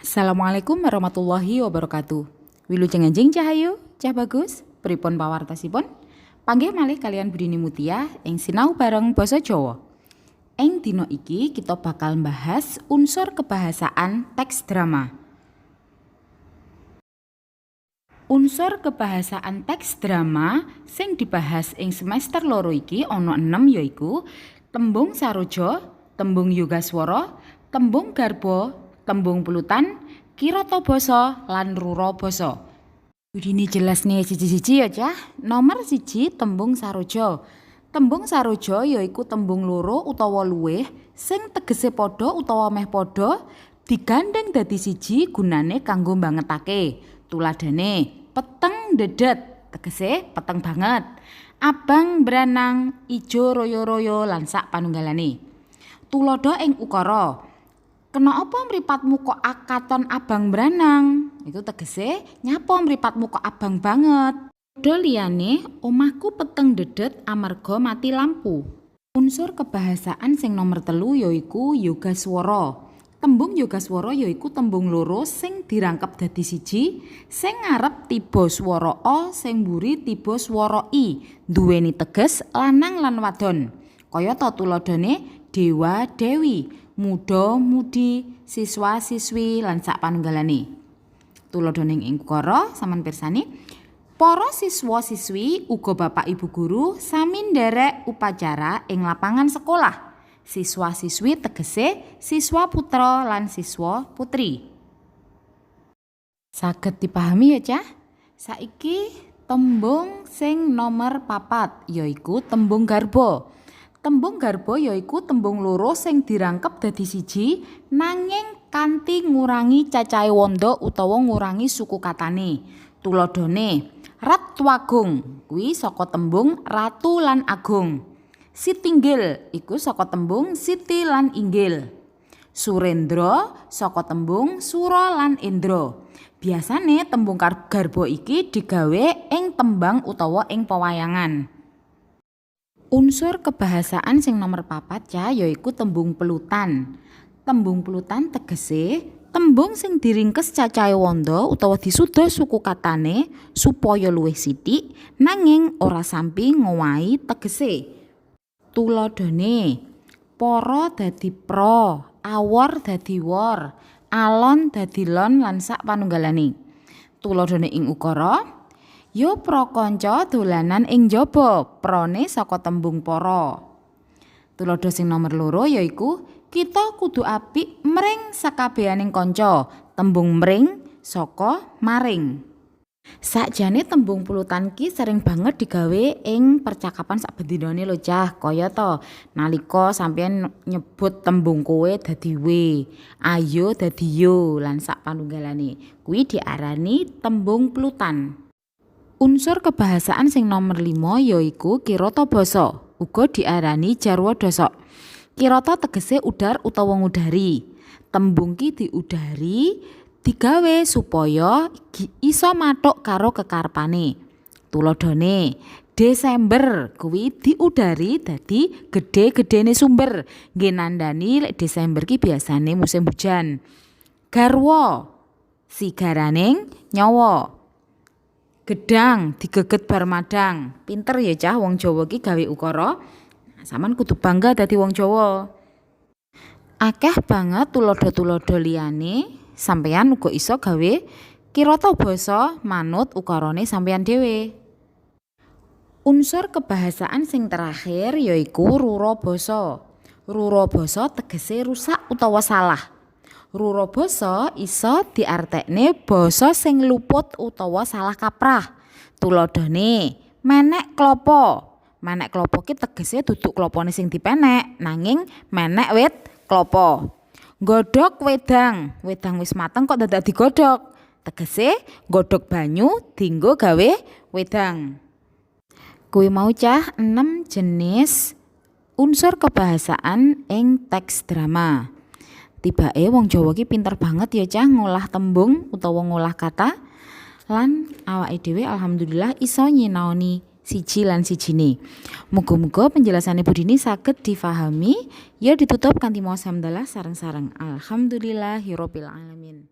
Assalamualaikum warahmatullahi wabarakatuh. Wilujeng enjing, Cah ayu, Cah bagus, pripun pawartosipun? Panggih malih kaliyan Bu Dini Mutia ing Sinau Bareng Basa Jawa. Ing dina iki kita bakal mbahas unsur kebahasaan teks drama. Unsur kebahasaan teks drama sing dibahas ing semester loro iki ana 6, yaiku tembung saroja, tembung yogaswara, tembung garba, tembung pelutan, kirata basa, lan rura basa. Ini jelasne siji-siji ya, Cah. Nomor 1, tembung saroja. Tembung saroja yaiku tembung loro utawa luwih sing tegese padha utawa meh padha digandheng dadi siji gunane kanggo mbangetake. Tuladhane peteng dedet, tegese peteng banget. Abang branang, ijo royo-royo, lan sak panunggalane. Tuladha ing ukara. Kena apa mripatmu kok akaton abang branang? Itu tegese nyapa mripatmu kok abang banget. Tuladha liyane, omahku peteng dedet amarga mati lampu. Unsur kebahasaan sing nomor 3 yaiku yogaswara. Tembung yogaswara yaiku tembung loro sing dirangkep dadi siji, sing ngarep tiba swara a, sing mburi tiba swara i, nduweni teges lanang lan wadon. Kayata tuladhane dewa dewi, muda mudi, siswa siswi, lan sak panunggalane. Tuladhane ing ukara sampean pirsani. Para siswa siswi uga bapak ibu guru sami nderek upacara ing lapangan sekolah. Siswa-siswi tegese siswa putra lan siswa putri. Saged dipahami ya, Cah? Saiki tembung sing nomor 4 yaiku tembung garba. Tembung garba yaiku tembung loro sing dirangkep dadi siji nanging kanthi ngurangi cacahe wanda utawa ngurangi suku katane. Tuladhane Ratwagung kuwi saka tembung ratu lan agung. Sitinggil iku saka tembung siti lan inggil. Surendra saka tembung sura lan endra. Biasane tembung garba iki digawe ing tembang utawa ing pewayangan. Unsur kebahasaan sing nomor 4, Cah, yaiku tembung pelutan. Tembung pelutan tegese tembung sing diringkes cacahe wanda utawa disuda suku katane supaya luwih sithik nanging ora sampi ngowahi tegese. Tuladhane para dadi pra, awor dadi wor, alon dadi lon, lan sak panunggalane. Tuladhane ing ukara, yo prakanca dolanan ing njaba, prane saka tembung para. Tuladha sing nomor 2 yaiku kita kudu apik mring sakabehaning kanca, tembung mring saka maring. Sakjane tembung pelutan ki sering banget digawe ing percakapan saben dinane lho, Cah. Kaya to nalika sampeyan nyebut tembung kowe dadi we, ayo dadi yo, lan sak panunggalane. Kuwi diarani tembung pelutan. Unsur kebahasaan sing nomor 5 yaiku kirata basa, uga diarani jarwa dasok. Kirata tegese udar utawa ngudari. Tembung ki diudari digawe supaya iso mathuk karo kekarepane. Tuladhane Desember kuwi diudari dadi gedhe-gedhene sumber, nggih nandhani lek Desember ki biasane musim hujan. Garwa sigaraning nyawa. Gedang digeget bar madang. Pinter ya, Cah, wong Jawa ki gawe ukara. Sampeyan kudu bangga dadi wong Jawa. Akeh banget tuladha-tuladha liyane, sampeyan uga iso gawe kirata basa manut ukarane sampeyan dhewe. Unsur kebahasaan sing terakhir yaiku rura basa. Rura basa tegese rusak utawa salah. Rura basa iso diartekne basa sing luput utawa salah kaprah. Tuladhane menek klapa. Menek klapa ki tegese duduk klapane sing dipenek, nanging menek wit klapa. Nggodhog wedang, wedang wis mateng kok dadak digodhog. Tegese nggodhog banyu dinggo gawe wedang. Kuwi mau, Cah, 6 jenis unsur kebahasaan ing teks drama. Tibake wong Jawa ki pinter banget ya, Cah, ngolah tembung utawa ngolah kata, lan awake dhewe alhamdulillah iso nyinaoni siji lan sijine. Muga-muga penjelasane Bu Dini saged difahami. Ya, ditutup kanthi maos hamdalah sareng-sareng. Alhamdulillahirabbil alamin.